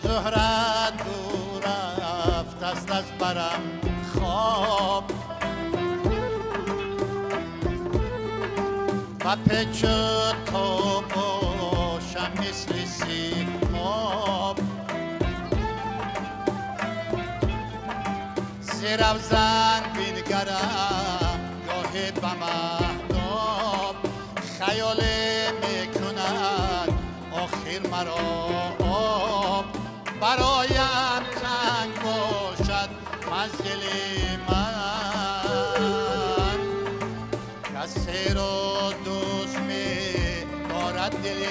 زهره دور رفت از برم خواب و پیچ تو باشم مثل سیماب زیر زن بینگرم گاهی به مهتاب خیال میکند آخر مرا آب برایم تنگ باشد منزل من کسی را دوست می دارد دل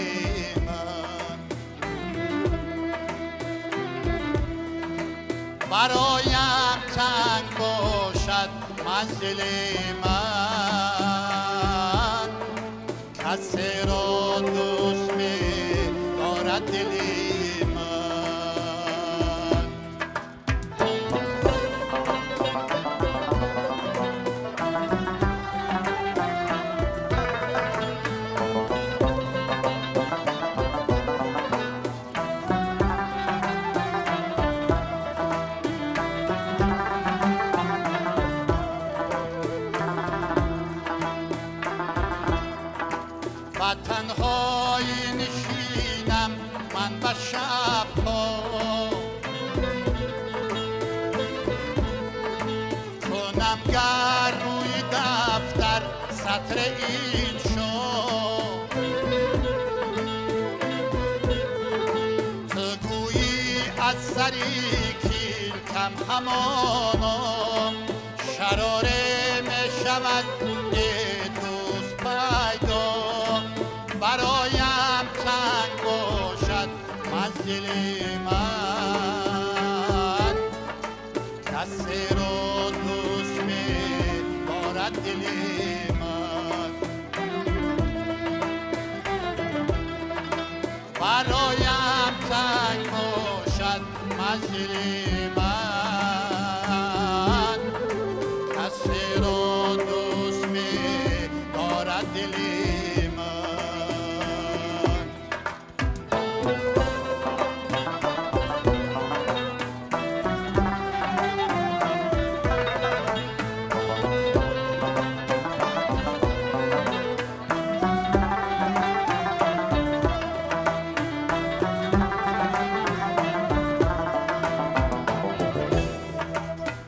من برایم تنگ باشد منزل من کسی را دوست می دارد دل من. و تنهایی نشینم من به شبها کنم گر روی دفتر سطر این شب تو گویی از سری کلکم همانا شراره می شود دوست پیدا برایم تنگ باشد منزل من کسی را دوست می دارد دل من برایم تنگ باشد منزل من کسی را دوست می دارد دل من.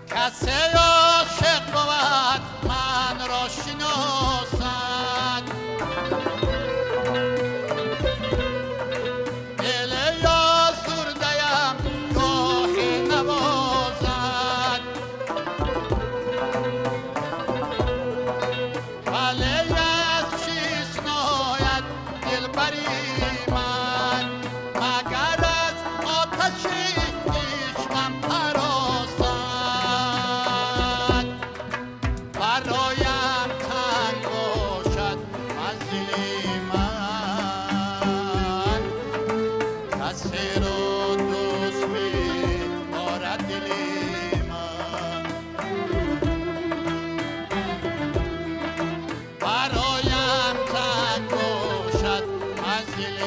کسی عاشق بود من را شناسد دل آزرده‌ام گاهی نوازد ولی از چیز ناید دلبری من مگر از آتش عشقم پراسد برایم تنگ باشد منزل من کسی را دوست می دارد دل من برایم تنگ باشد منزل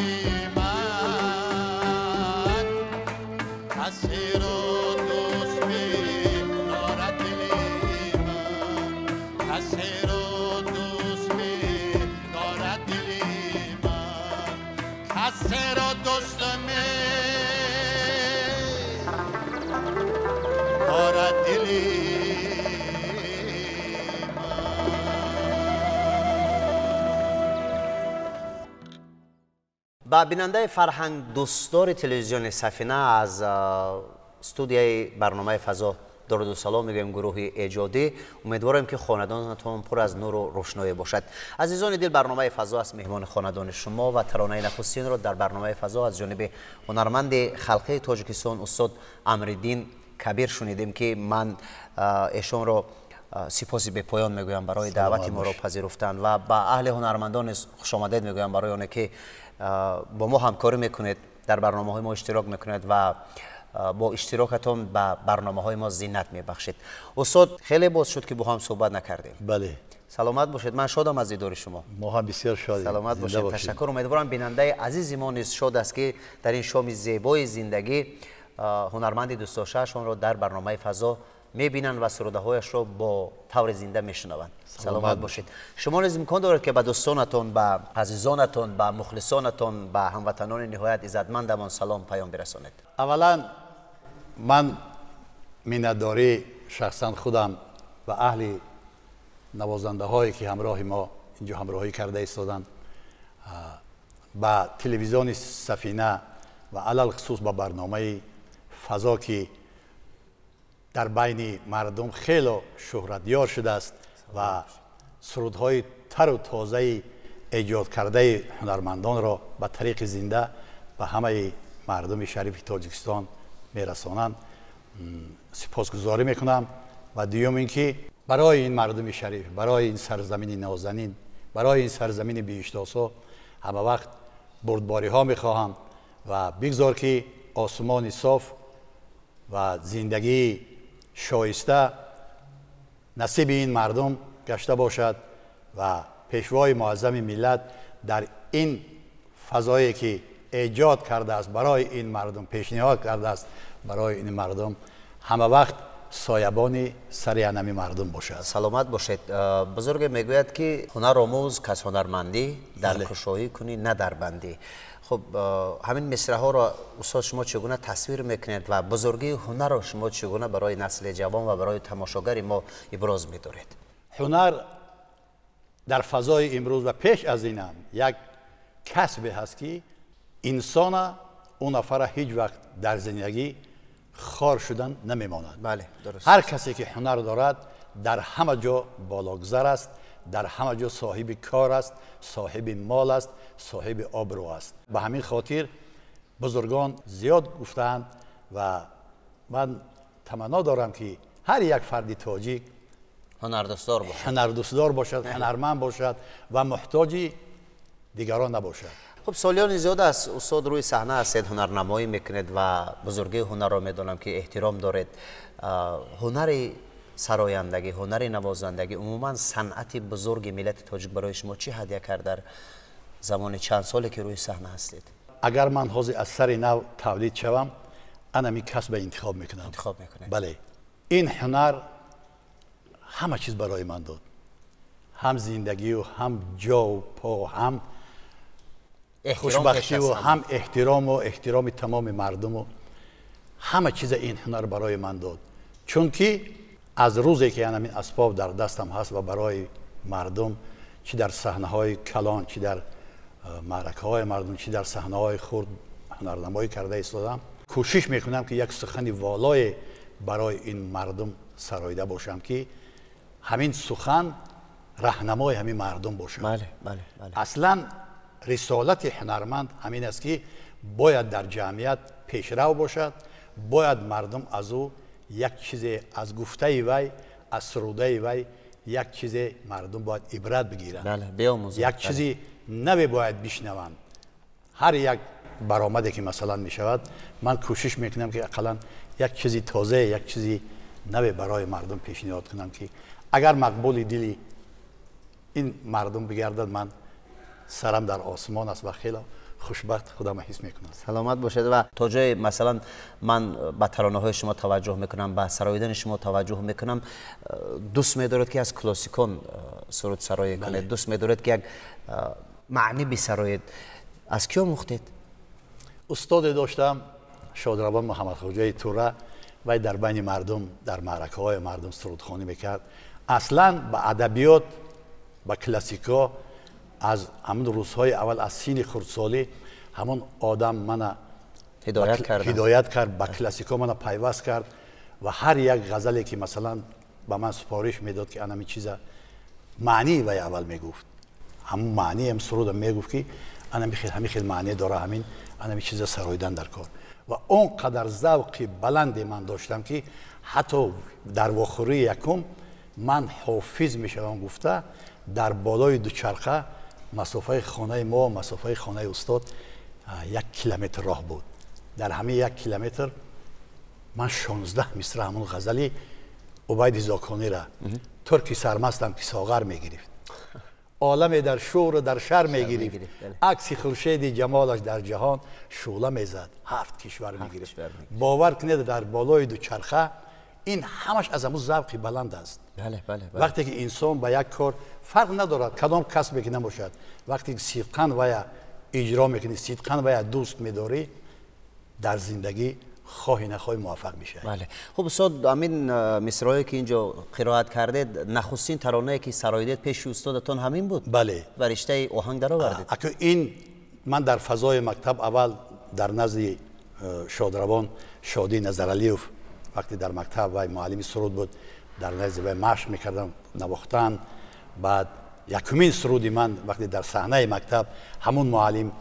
من کسی را دوست می دارد دل من کسی را دوست می دارد دل من کسی را دوست می دارد دل من. ба бинандаи фарҳангдӯстдори телевизиони Сафина аз студияи барномаи Фазо Дуруду салом мегӯем гурӯҳи эҷодӣ. Умедворем, ки хонадонатон пур аз нуру рӯшноӣ бошад. Азизони дил, барномаи «Фазо» аст меҳмони хонадони шумо ва таронаи нахустинро дар барномаи «Фазо» аз ҷониби ҳунарманди халқии Тоҷикистон устод Амриддин Кабир шунидем, ки ман эшонро сипоси бепоён мегӯям барои даъвати моро пазируфтан ва ба аҳли ҳунармандон низ хушомадед мегӯям барои оне ки бо мо ҳамкорӣ мекунед, дар барномаҳои мо иштирок мекунед ва бо иштирокатон ба барномаҳои мо зинат мебахшед. Устод, хеле боз шуд, ки бо ҳам суҳбат накардем. Бале. Саломат бошед, ман шодам аз дидори шумо. Мо ҳам бисёр шодем. Саломат бошед, ташаккур. Умедворам, бинандаи азизи мо низ шод аст, ки дар ин шоми зебои зиндагӣ ҳунарманди дӯстдоштаашонро дар барномаи «Фазо» мебинанд ва сурудаҳояшро бо таври зинда мешунаванд. Саломат бошед. Шумо низ имкон доред, ки ба дӯстонатон, ба азизонатон, ба мухлисонатон, ба ҳамватанони ниҳоят иззатмандамон салом, паём бирасонед. Аввалан ман миннатдорӣ шахсан худам ва аҳли навозандаҳое, ки ҳамроҳи мо инҷо ҳамроҳӣ карда истоданд, ба телевизиони Сафина ва алалхусус ба барномаи «Фазо», ки дар байни мардум хело шӯҳратёр шудааст ва сурудҳои тару тозаи эҷодкардаи ҳунармандонро ба тариқи зинда ба ҳамаи мардуми шарифи Тоҷикистон мерасонанд, сипосгузорӣ мекунам. Ва дуюм ин ки барои ин мардуми шариф, барои ин сарзамини нозанин, барои ин сарзамини биҳиштосо ҳама вақт бурдбориҳо мехоҳам ва бигзор, ки осмони соф ва зиндагии шоиста насиби ин мардум гашта бошад ва пешвои муаззами миллат дар ин фазое, ки эҷод кардааст барои ин мардум, пешниҳод кардааст барои ин мардум, ҳама вақт соябони сари анами мардум бошад. Саломат бошед. Бузурге мегӯяд, ки ҳунар омӯз, кас ҳунармандӣ дар кушоӣ кунӣ, на дар бандӣ. Хуб, ҳамин мисраҳоро, устод, шумо чӣ гуна тасвир мекунед ва бузургии ҳунарро шумо чӣ гуна барои насли ҷавон ва барои тамошогари мо иброз медоред? Ҳунар дар фазои имрӯз ва пеш аз инам як касбе ҳаст, ки инсона, ӯ нафара ҳеҷ вақт дар зиндагӣ хор шудан намемонад. Бале, дуруст. Ҳар касе ки ҳунар дорад, дар ҳама ҷо бологузар аст, дар ҳама ҷо соҳиби кор аст, соҳиби мол аст, соҳиби обрӯ аст. Ба ҳамин хотир бузургон зиёд гуфтаанд ва ман таманно дорам, ки ҳар як фарди тоҷик ҳунардӯстдор бошад. Ҳунардӯстдор бошад, ҳунарманд бошад ва муҳтоҷи дигарон набошад. Хуб, солиёни зиёд аст, устод, рӯи саҳна ҳастед, ҳунарнамоӣ мекунед ва бузургии ҳунарро медонам, ки эҳтиром доред. Ҳунари сарояндагӣ, ҳунари навозандагӣ, умуман санъати бузурги миллати тоҷик барои шумо чӣ ҳадя кард дар замони чанд соле, ки рӯи саҳна ҳастед? Агар ман ҳозир аз сари нав тавлид шавам, анами касба интихоб мекунам. Интихоб мекунед? Бале, ин ҳунар ҳама чиз барои ман дод, ҳам зиндагию, ҳам ҷову по, ҳам хушбахтиву, ҳам эҳтирому эҳтироми тамоми мардуму, ҳама чиза ин ҳунар барои ман дод. Чунки аз рӯзе ки анамин асбоб дар дастам ҳаст ва барои мардум, чӣ дар саҳнаҳои калон, чӣ дар маъракаҳои мардум, чӣ дар саҳнаҳои хурд ҳунарнамоӣ карда истодам, кӯшиш мекунам, ки як сухани волое барои ин мардум сароида бошам, ки ҳамин сухан раҳнамои ҳамин мардум бошад. Аслан рисолати ҳунарманд ҳамин аст, ки бояд дар ҷамъият пешрав бошад, бояд мардум аз ӯ як чизе, аз гуфтаи вай, аз сурудаи вай як чизе мардум бояд ибрат бигиранд, як чизи наве бояд бишнаванд. Ҳар як баромаде, ки масалан мешавад, ман кӯшиш мекунам, ки ақаллан як чизи тозае, як чизи наве барои мардум пешниҳод кунам, ки агар мақбули дили ин мардум бигардад, ман сарам дар осмон аст ва хело хушбахт худамро ҳис мекунам. Саломат бошед. Ва то ҷое, масалан, ман ба таронаҳои шумо таваҷҷӯҳ мекунам, ба сароидани шумо таваҷҷӯҳ мекунам, дӯст медоред, ки аз классикон суруд сароӣ кунед, дӯст медоред, ки як маънӣ бисароед. Аз кӣ омӯхтед? Устоде доштам, шодравон Муҳаммадхоҷаи Тура. Вай дар байни мардум, дар маъракаҳои мардум сурудхонӣ мекард. Аслан ба адабиёт, ба классикҳо аз ҳамон рӯзҳои аввал, аз синни хурдсолӣ ҳамон одам мана ҳидоят кард, ба классикҳо мана пайваст кард. Ва ҳар як ғазале ки масалан ба ман супориш медод, ки анами чиза маънии вай аввал мегуфт, ҳамун маънии ҳам суруда мегуфт, ки анами хел ҳамин хел маъне дора, ҳамин анами чиза сароидан дар кор. Ва он қадар завқи баланде ман доштам, ки ҳатто дар вохӯрии якум ман ҳофиз мешавам гуфта, дар болои дучарха масофаи хонаи мо, масофаи хонаи устод 1 километр роҳ буд. Дар ҳамин 1 километр ман 16 мисра ҳамун ғазали Убайди Зоконира турки сармастам, ки соғар мегирифт, оламе дар шӯру дар шар мегирифт, акси хуршеди ҷамолаш дар ҷаҳон шӯъла мезад, 7 кишвар мегирифт. Бовар кунед, дар болои дучарха ин ҳамаш аз ҳамун завқи баланд аст. Вақте ки инсон ба як кор, фарқ надорад кадом касбе ки набошад, вақте ки сидқан вая иҷро мекунӣ, сидқан вая дӯст медорӣ, дар зиндагӣ хоҳӣ нахоҳӣ муваффақ мешавӣ. Бале. Хуб устод, ҳамин мисраҳое ки инҷо қироат кардед, нахустин таронае ки сароидед пеши устодатон ҳамин буд? Бале. Ва риштаи оҳанг даровардед? Аку ин ман дар фазои мактаб аввал дар назди шодравон Шодӣ Назаралиев, вақте дар мактаб вай муаллими суруд буд, дар назди вай машқ мекардам навохтан. Баъд якумин суруди ман вақте дар саҳнаи мактаб ҳамун муаллим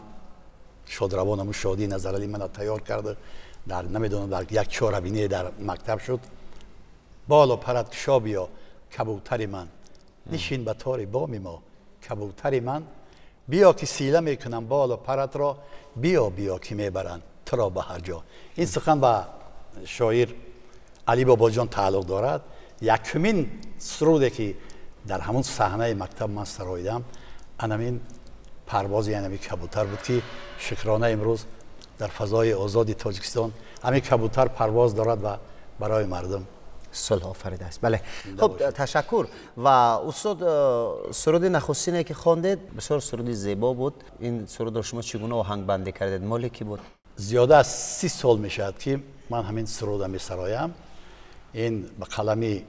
шодравон, ҳамун Шодӣ Назаралӣ мана тайёр карда, дар намедонам дар як чорабиние дар мактаб шуд, боло парад кушо биё кабутари ман, нишин ба тори боми мо кабутари ман, биё ки сила мекунам боло парадро, биё биё ки мебаранд туро ба ҳар ҷо. Ин сухан ба шоир Али Бобоҷон тааллуқ дорад. Якумин суруде ки дар ҳамун саҳнаи мактаб ман сароидам, анамин парвози анами кабутар буд, ки шукрона имрӯз дар фазои озоди Тоҷикистон ҳамин кабутар парвоз дорад ва барои мардум сулҳ офаридааст. Бале. Хуб, ташаккур. Ва устод, суруди нахустине ки хондед бисёр суруди зебо буд. Ин сурудро шумо чӣ гуна оҳангбандӣ кардед? Моли кӣ буд? Зиёда аз 30 сол мешавад, ки ман ҳамин суруда месароям. Ин ба қалами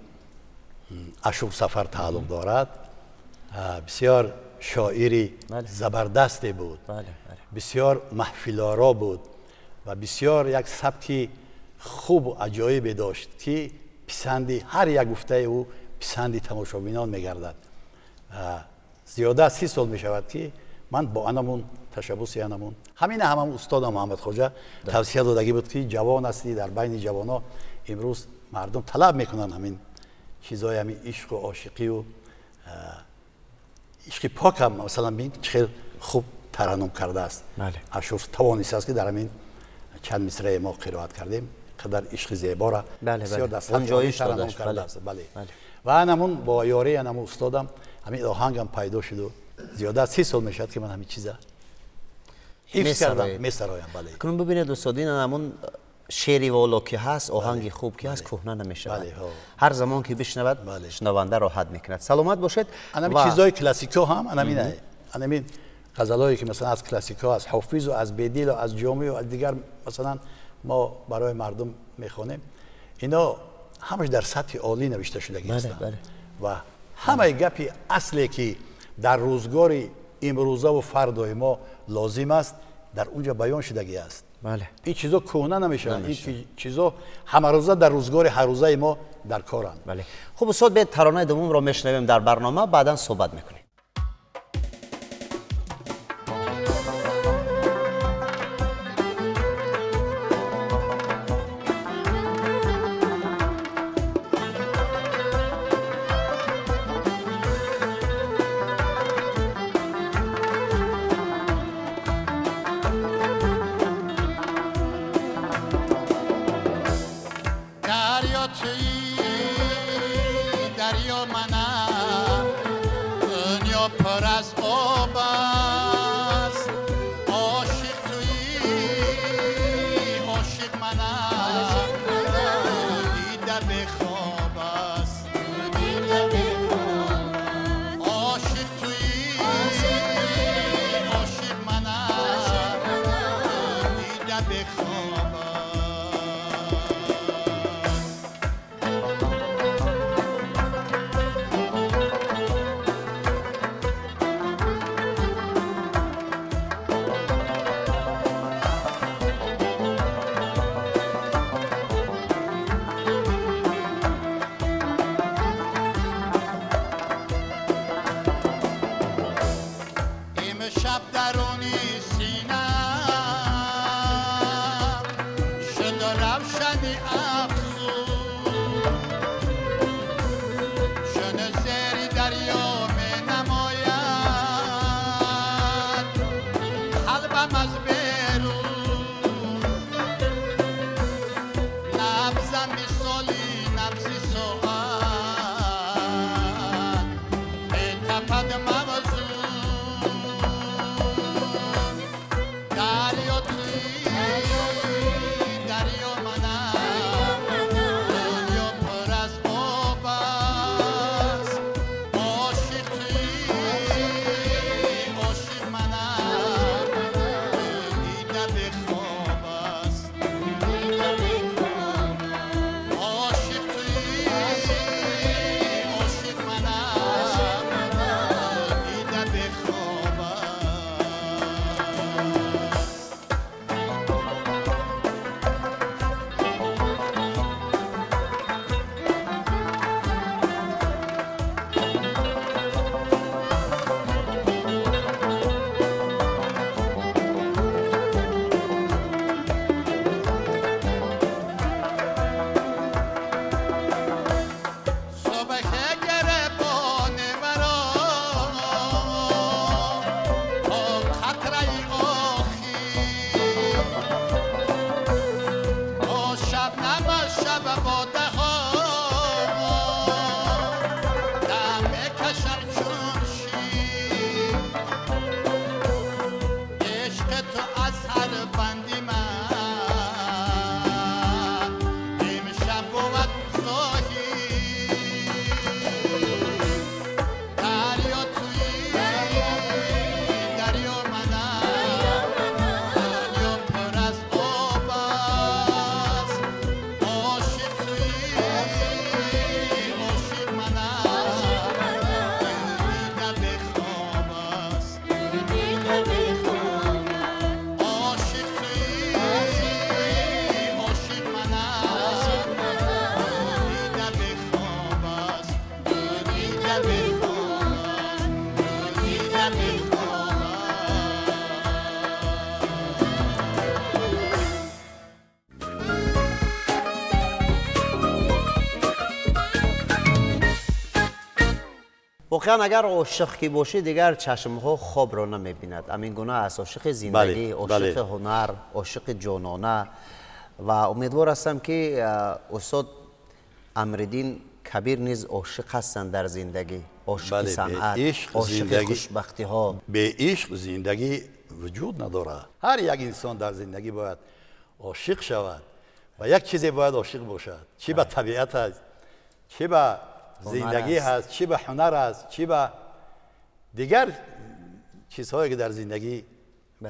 Ашур Сафар тааллуқ дорад. Бисёр шоири забардасте буд, бисёр маҳфилоро буд ва бисёр як сабки хубу аҷоибе дошт, ки писанди ҳар як гуфтаи ӯ писанди тамошобинон мегардад. Зиёда аз 30 сол мешавад, ки ман бо анамун ташаббуси анамун ҳамин ҳамам устодам Муҳаммад Хоҷа тавсия додагӣ буд, ки ҷавон ҳастӣ, дар байни ҷавонҳо имрӯз мардум талаб мекунанд ҳамин чизҳои ҳамин ишқу ошиқию ишқи пок ҳам, масалан бин чӣ хел хуб тараннум кардааст. Ашур тавонистааст, ки дар ҳамин чанд мисраи мо қироат кардем, қадар ишқи зебора бисёр дар сатҳи тараннум кардааст. Бале. Ва анамун бо ёрии анамун устодам ҳамин оҳангам пайдо шуду зиёда аз 30 сол мешавад, ки ман ҳамин чиза ҳифз кардам, месароям. Бале. Акнун бибинед устод, ин ҳамун шеъри воло ки ҳаст, оҳанги хуб ки ҳаст, кӯҳна намешавад. Ҳар замон ки бишнавад, шунаванда роҳат мекунад. Саломат бошед. Анами чизҳои классикҳо ҳам анамин ғазалҳое ки масалан аз классикҳо, аз Ҳофизу, аз Бедилу, аз Ҷомию, аз дигар масалан мо барои мардум мехонем, ино ҳамаш дар сатҳи олӣ навишта шудагӣ ҳастанд ва ҳамаи гапи асле ки дар рӯзгори имрӯзаву фардои мо лозим аст, дар унҷа баён шудагӣ аст. Ин чизо кӯҳна намешаванд, ин чизо ҳамарӯза дар рӯзгори ҳаррӯзаи мо дар коранд. Бале. Хуб устод, биёед таронаи дуввумро мешунавем дар барнома, баъдан суҳбат мекунем. دریا می نماید قلبم از بیرون نبضم مثالی نبض ساعت می تپد موزون دریا تویی دریا منم دنیا پر از آب است عاشق تویی عاشق منم دیده به خواب است عاشق تویی عاشق منم دیده به خواب است. صبح گریبان مرا تا قطره آخر تا شبنم شب با دهان دم کشم چون شیر عشق تو از هر بندی من امشب بود ظاهر دریا تویی دریا منم دنیا پر از آب است عاشق تویی عاشق منم دیده به خواب است عاشق تویی عاشق منم دیده به خواب است دیده به خواب است دیده به خواب است. воқеан агар ошиқ ки бошӣ дигар чашмҳо хобро намебинад. Ҳамин гуна аст ошиқи зиндагӣ, ошиқи ҳунар, ошиқи ҷонона ва умедвор ҳастам ки устод Амриддин Кабир низ ошиқ ҳастанд дар зиндагӣ, ошиқи санъат, ошиқи хушбахтиҳо. Бе ишқ зиндагӣ вуҷуд надорад. Ҳар як инсон дар зиндагӣ бояд ошиқ шавад ва як чизе бояд ошиқ бошад, чӣ ба табиат аст, чӣ ба зиндагӣ ҳаст, чӣ ба ҳунар аст, чӣ ба дигар чизҳое ки дар зиндагӣ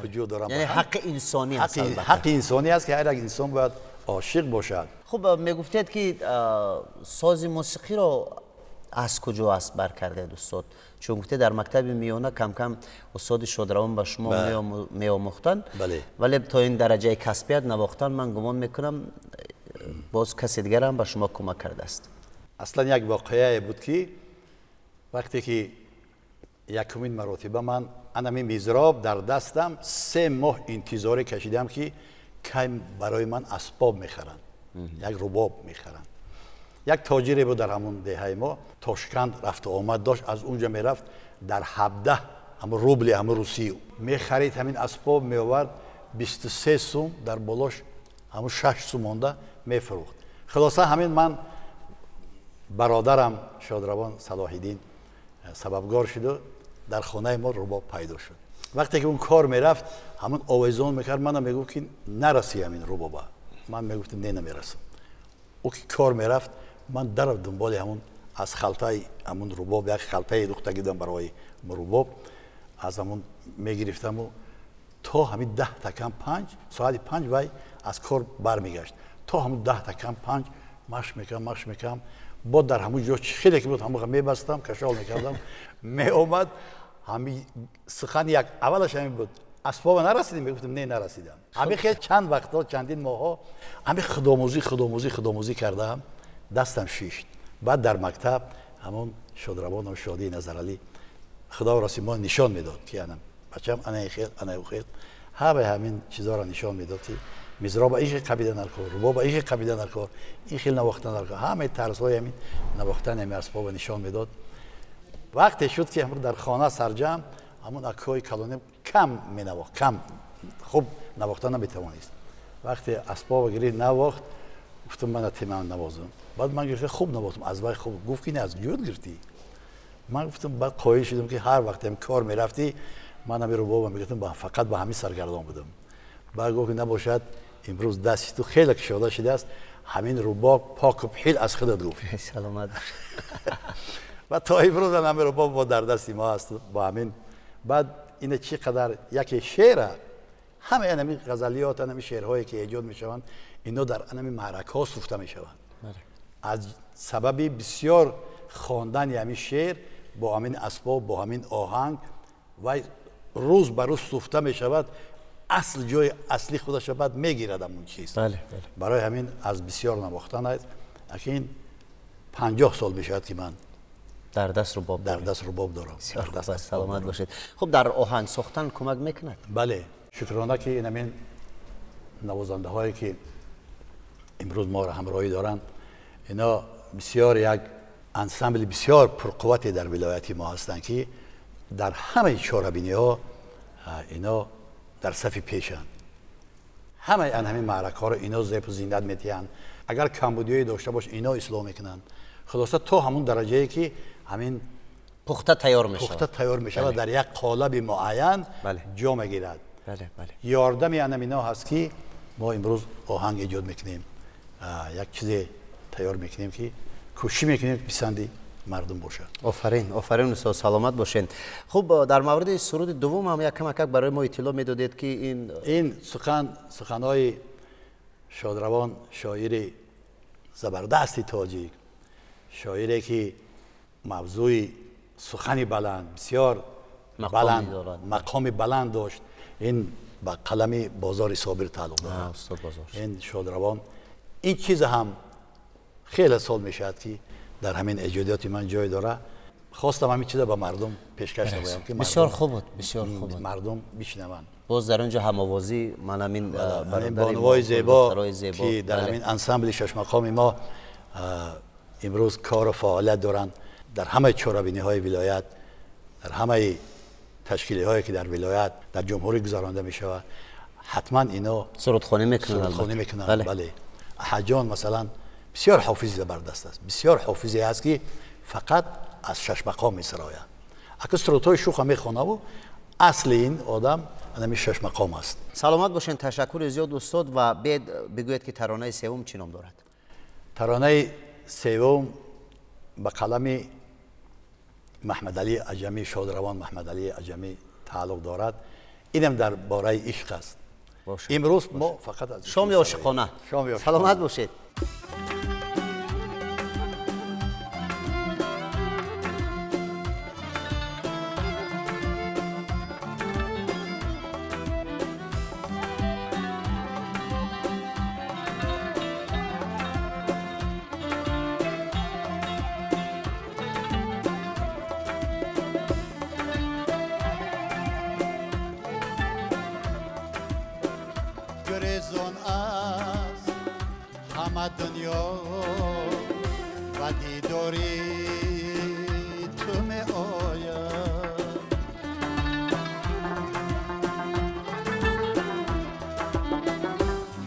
вуҷуд доранд. Яъне ҳаққи инсонӣ аст. Ҳаққи инсонӣ аст ки ҳар як инсон бояд ошиқ бошад. Хуб, мегуфтед ки сози мусиқиро аз куҷо аст бар кардед устод? Чун гуфтед дар мактаби миёна кам-кам устоди шодравон ба шумо меомӯхтанд, вале то ин дараҷаи касбият навохтан ман гумон мекунам боз касе дигар ҳам ба шумо кӯмак кардааст. Аслан як воқеае буд ки вақте ки якумин маротиба ман анами мизроб дар дастам 3 моҳ интизорӣ кашидам ки кай барои ман асбоб мехаранд, як рубоб мехаранд. Як тоҷире буд дар ҳамон деҳаи мо, Тошканд рафту омад дошт, аз унҷа мерафт дар 17 ҳамон рубли ҳамон русӣ мехарид, ҳамин асбоб меовард 23 сум, дар болош ҳамон 6 сум монда мефурӯхт. Хулоса ҳамин ман бародарам шодравон Салоҳиддин сабабгор шуду дар хонаи мо рубоб пайдо шуд. Вақте ки он кор мерафт ҳамон овезон мекард, манам мегуфт ки нарасӣ ҳамин рубоба. Ман мегуфтам не, намерасам. Ӯ ки кор мерафт ман дар дунболи ҳамон аз халтаи ҳамон рубоб як халтаи духтагӣ додам барои рубоб, аз ҳамон мегирифтаму то ҳамин 4:50 соати 5 вай аз кор бармегашт. То ҳамон 4:50 машқ мекардам, бо дар ҳамон ҷо хеле ки буд ҳамон мебастам, кашол мекардам, меомад ҳамин сухан як аввалаш ҳамин буд: асбоба нарасидем? Мегуфтам не, нарасидам. Ҳамин хел чанд вақтҳо, чандин моҳҳо ҳамин худомӯзӣ кардаам, дастам шишт. Баъд дар мактаб ҳамон шодравоном Шодии Назаралӣ худо рости мо нишон медод ки анам бачам анаи хел, анаи хел, ҳамаи ҳамин чизҳоро нишон медод ки мизроба ин хел қабида наркор, рубоба ин хел қабида наркор, ин хел навохта наркор, ҳамаи тарзҳои ҳамин навохтани ҳамин асбоба нишон медод. Вақте шуд ки дар хона сарҷам ҳамон акҳои калонем кам менавохт, кам хуб навохта наметавонист. Вақте асбоба гирифт навохт, гуфтам ман атимам навозам. Баъд ман гирифта хуб навохтам, аз вай хуб гуфт ки не, аз ёд гирифтӣ. Ман гуфтам, баъд қоил шудам ки ҳар вақт кор мерафтӣ ман ҳамин рубоба мегирифтам, фақат ба ҳамин саргардон будам. Баъд гуфт ки набошад, имрӯз дасти ту хеле кушода шудааст, ҳамин рубоб поку пил аз худат гуфт. Саломат бош. Ва то имрӯз ҳамин рубоб бо дар дасти мо аст. Бо ҳамин баъд ина чӣ қадар яке шеъра, ҳамаи ҳамин ғазалиёт, ҳамин шеърҳое ки эҷод мешаванд, ино дар ҳамин маъракаҳо суфта мешаванд. Аз сабаби бисёр хондани ҳамин шеър бо ҳамин асбоб, бо ҳамин оҳанг, вай рӯз ба рӯз суфта мешавад, асл ҷои асли худашро баъд мегирад ҳамон чиз. Барои ҳамин аз бисёр навохтан аст. Акин 50 сол мешавад ки ман дар даст рубоб дар даст рубоб дорам. Саломат бошед. Хуб, дар оҳанг сохтан кӯмак мекунад? Бале, шукрона ки ин ҳамин навозандаҳое ки имрӯз моро ҳамроҳӣ доранд, ино бисёр як ансамбли бисёр пурқуввате дар вилояти мо ҳастанд ки дар ҳамаи чорабиниҳо ино дар сафи пешанд. ҳамаи ҳамин маъракаҳоро ино зебу зинат медиҳанд. Агар камбудиҳое дошта бош, ино ислоҳ мекунанд. Хулоса то ҳамон дараҷае ки ҳамин пухта тайёр мешавад, пухта тайёр мешавад, дар як қолаби муайян ҷо мегирад. Ёрдами ҳамино ҳаст ки мо имрӯз оҳанг эҷод мекунем, як чизе тайёр мекунем ки кӯшиш мекунем писанди мардум бошад. Офарин, офарин устод, саломат бошед. Хуб, дар мавриди суруди дуввум ҳам як камакак барои мо иттилоъ медодед ки ин сухан суханҳои шодравон шоири забардасти тоҷик, шоире ки мавзӯи сухани баланд, бисёр баланд, мақоми баланд дошт, ин ба қалами Бозори Собир тааллуқ дорад. Ин шодравон ин чиз ҳам хеле сол мешавад ки дар ҳамин эҷодиёти ман ҷой дорад. Хостам ҳамин чиза ба мардум пешкаш намоям ки бисёр хуб буд, бисёр хуб буд, мардум бишнаванд. Боз дар он ҷо ҳамовозӣ ман ҳамин бонувои зебо ки дар ҳамин ансамбли шашмақоми мо имрӯз кору фаъолият доранд, дар ҳамаи чорабиниҳои вилоят, дар ҳамаи ташкилиҳое ки дар вилоят, дар ҷумҳурӣ гузаронда мешавад, ҳатман ино сурудхонӣ мекунанд. Сурудхонӣ мекунанд, бале. Аҳаҷон масалан бисёр ҳофизи забардаст аст, бисёр ҳофизе аст ки фақат аз шашмақом месарояд. Ака сурудҳои шуха мехонаву асли ин одам ҳамин шашмақом аст. Саломат бошед, ташаккури зиёд устод. Ва бед бигӯед ки таронаи севум чӣ ном дорад? Таронаи севум ба қалами Маҳмадалии Аҷамӣ, шодравон Маҳмадалии Аҷамӣ тааллуқ дорад. Инам дар бораи ишқ аст. Имрӯз мо фақат аз шоми ошиқона. Саломат бошед.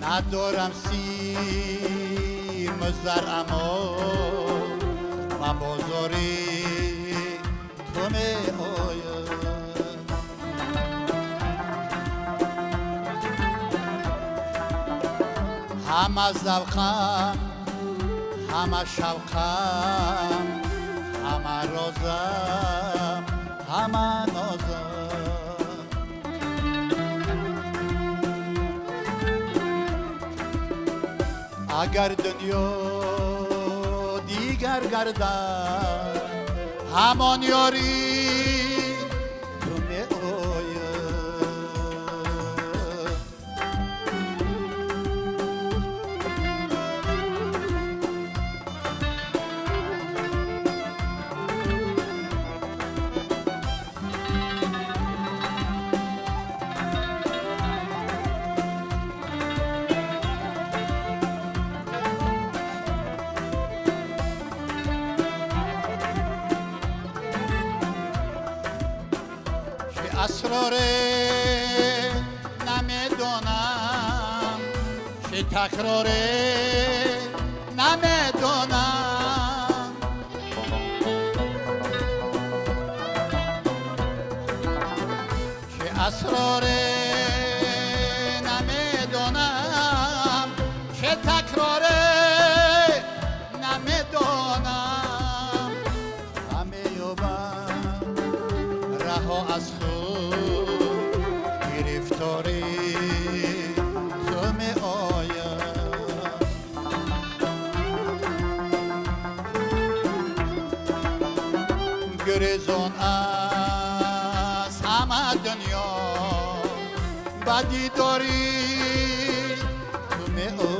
ندارم سیم زر اما من بازاری تو می آیم. همه ذوقم، همه شوقم، همه رازم، همه نازم. اگر دنیا دیگر گردد همان یاری تو می آید. Асроре намедонам, чӣ такроре намедонам. Чӣ асроре намедонам, чӣ такроре намедонам. Ҳамеёбам раҳо аз худ, гирифтори ту меоям. Гурезон аз ҳама дунё ба дидори ту меоям.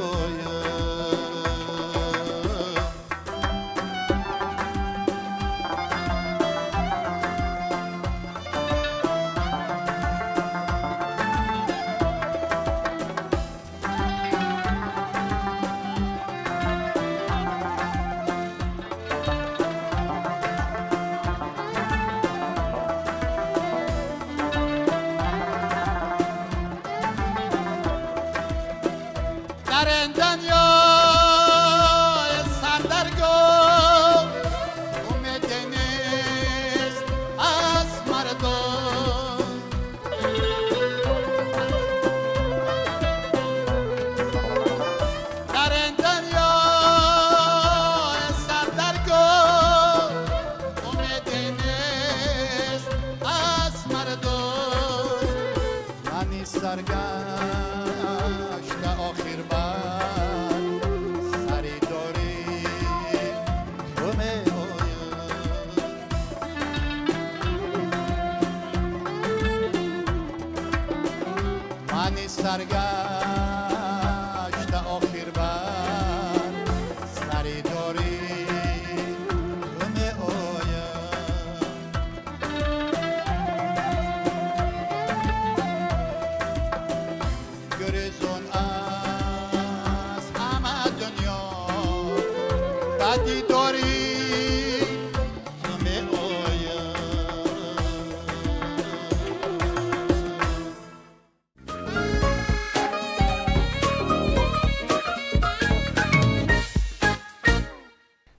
در این دنیای سردرگم امید نیست از مردم. در این دنیای سردرگم امید نیست از مردم. من سرگشته آخر بر سری داری تو می‌آیم. من سرگشته آخر بر سری داری تو می‌آیم. گریزون از همه دنیا به دیداری تو می‌آیم.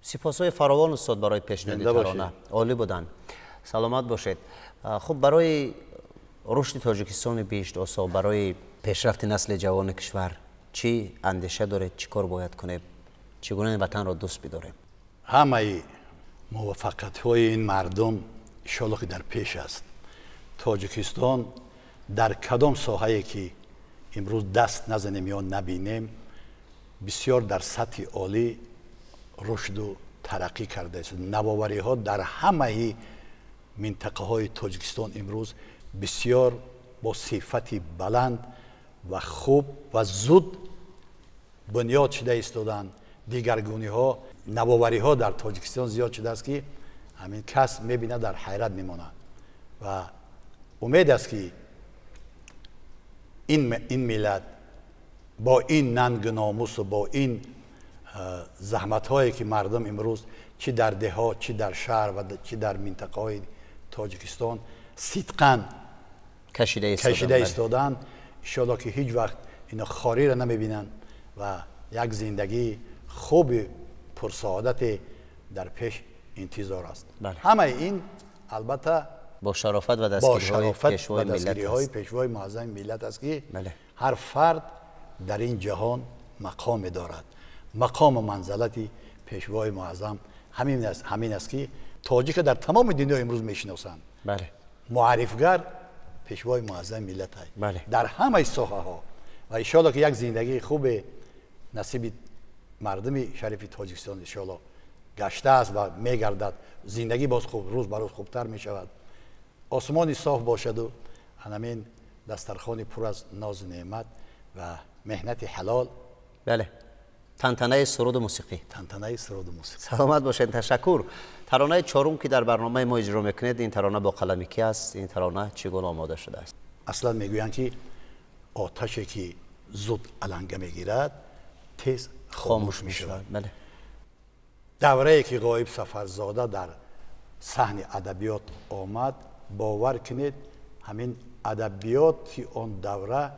Сипосҳои фаровон устод барои пешниҳоди Зинда бошед. тарона. Олӣ буданд. Саломат бошед. Хуб, барои рушди Тоҷикистони биҳиштосо, барои пешрафти насли ҷавони кишвар чӣ андеша доред, чӣ кор бояд кунем, чӣ гуна ин ватанро дӯст бидорем? Ҳамаи муваффақиятҳои ин мардум иншоалло ки дар пеш аст. Тоҷикистон дар кадом соҳае ки имрӯз даст назанем ё набинем, бисёр дар сатҳи олӣ рушду тараққӣ кардааст. Навовариҳо дар ҳамаи минтақаҳои Тоҷикистон имрӯз бисёр бо сифати баланд ва хуб ва зуд бунёд шуда истоданд. Дигаргуниҳо, навовариҳо дар Тоҷикистон зиёд шудааст ки ҳамин кас мебинад, дар ҳайрат мемонад. Ва умед аст ки ин миллат бо ин нангу номусу бо ин заҳматҳое ки мардум имрӯз чӣ дар деҳот, чӣ дар шаҳр ва чӣ дар минтақаҳои Тоҷикистон сидқан кашида истоданд, иншоалло ки ҳеҷ вақт ино хориро намебинанд ва як зиндагии хуби пурсаодате дар пеш интизор аст. Ҳамаи ин албатта бо шарофат ва дастгириҳои пешвои муаззами миллат аст ки ҳар фард дар ин ҷаҳон мақоме дорад. Мақому манзалати пешвои муаззам ҳамин аст ки тоҷика дар тамоми дунё имрӯз мешиносанд. Муаррифгар пешвои муаззами миллат аст дар ҳамаи соҳаҳо ва иншоалло ки як зиндагии хубе насиби мардуми шарифи Тоҷикистон иншоалло гаштааст ва мегардад. Зиндагӣ боз хуб, рӯз ба рӯз хубтар мешавад. Осмони соф бошаду ҳамин дастархони пур аз нозу неъмат ва меҳнати ҳалол. Бале, тантанаи суруду мусиқӣ. Тантанаи суруду мусиқӣ. Саломат бошед, ташаккур. Таронаи чорум ки дар барномаи мо иҷро мекунед, ин тарона бо қалами ки аст? Ин тарона чӣ гуна омода шудааст? Аслан мегӯянд ки оташе ки зуд аланга мегирад, тез хомӯш мешавад. Бале. Даврае ки Ғоиб Сафарзода дар саҳни адабиёт омад, бовар кунед, Ҳамин адабиёти он давра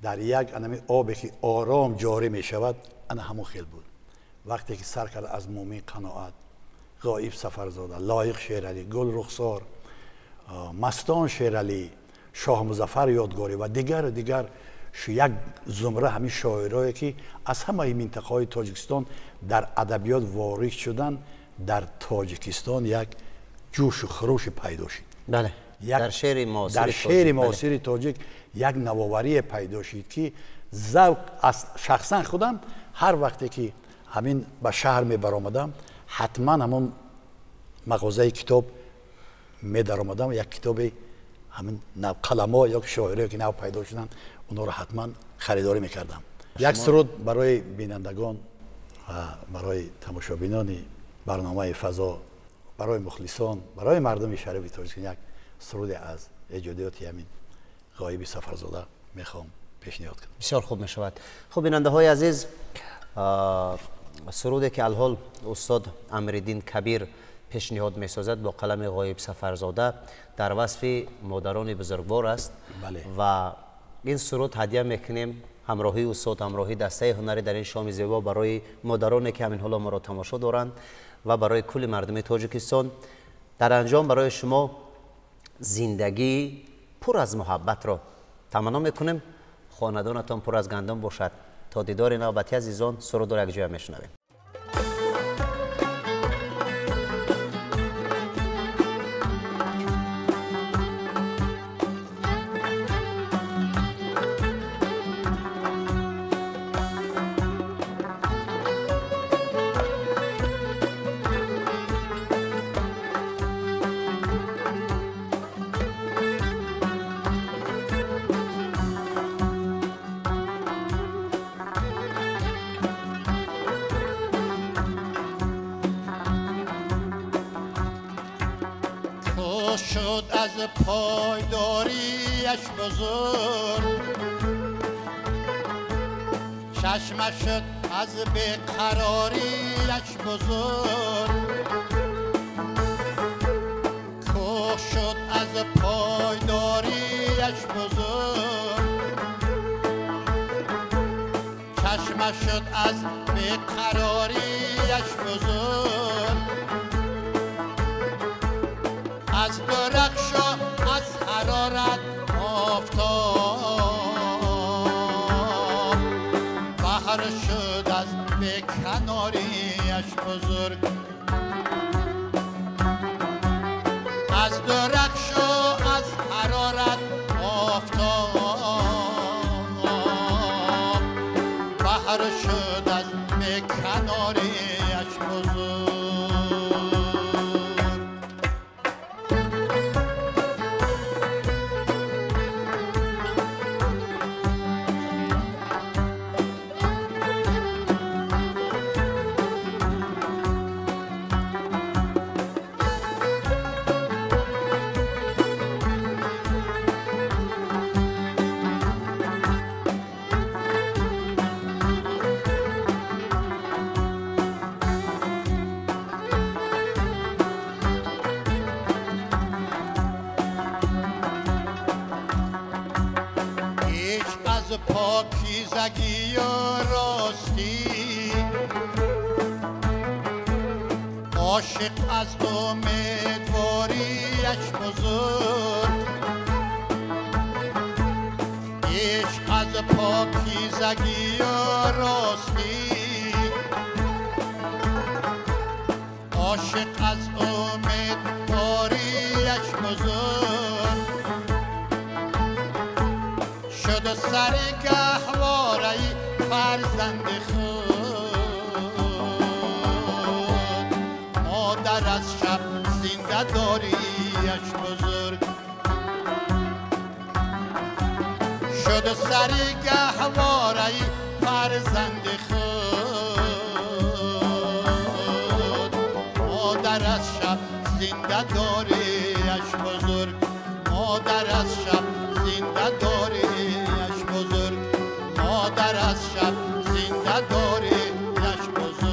дар як анами обе ки ором ҷорӣ мешавад, ана ҳамон хел буд. Вақте ки сар кард аз Мӯмин Қаноат, Ғоиб Сафарзода, Лоиқ Шералӣ, Гулрухсор, Мастон Шералӣ, Шоҳмузаффар Ёдгорӣ ва дигару дигар, як зумра ҳамин шоирое ки аз ҳамаи минтақаҳои Тоҷикистон дар адабиёт ворид шуданд, дар Тоҷикистон як ҷӯшу хурӯше пайдо шуд. Дар шеъри муосири тоҷик як навоварие пайдо шуд, ки завқ аз шахсан худам ҳар вақте ки ҳамин ба шаҳр мебаромадам, ҳатман ҳамон мағозаи китоб медаромадам, як китоби ҳамин қаламҳо ё шоирое ки нав пайдо шуданд, онҳоро ҳатман харидорӣ мекардам. Як суруд барои бинандагон ва барои тамошобинони барномаи фазо, барои мухлисон, барои мардуми шарифи Тоҷикистон як суруде аз эҷодиёти ҳамин Ғоиби Сафарзода мехоҳам пешниҳод кунам. Бисёр хуб мешавад. Хуб, бинандаҳои азиз, суруде ки алҳол устод Амриддин Кабир пешниҳод месозад бо қалами Ғоиб Сафарзода дар васфи модарони бузургвор аст ва ин суруд ҳадя мекунем ҳамроҳии устод, ҳамроҳии дастаи ҳунарӣ дар ин шоми зебо барои модароне ки ҳамин ҳоло моро тамошо доранд ва барои кулли мардуми Тоҷикистон. Дар анҷом барои шумо зиндагии пур аз муҳаббатро таманно мекунем. Хонадонатон пур аз гандум бошад. То дидори навбатӣ, азизон, сурудро якҷоя мешунавем. شد از پایداریش بزرگ، چشمش شد از بیقراریش بزرگ، کوه شد از پایداریش بزرگ، چشمش شد از بیقراریش بزرگ، از درخش و از حرارت آفتاب، بحر شد از بیکناریش بزرگ، از درخش و از حرارت آفتاب، بحر شد از بیکناریش بزرگ. پاکیزگی و راستی، عاشق از امیدواریش بزرگ، عشق از پاکیزگی و راستی، عاشق از امیدواریش بزرگ، شد سر گهواره فرزند خود، مادر از شب زنده داریش بزرگ، شد سر گهواره فرزند خود، مادر از شب زنده داریش بزرگ، مادر از شب زنده داریش بزرگ، مادر از شب زنده داریش بزرگ.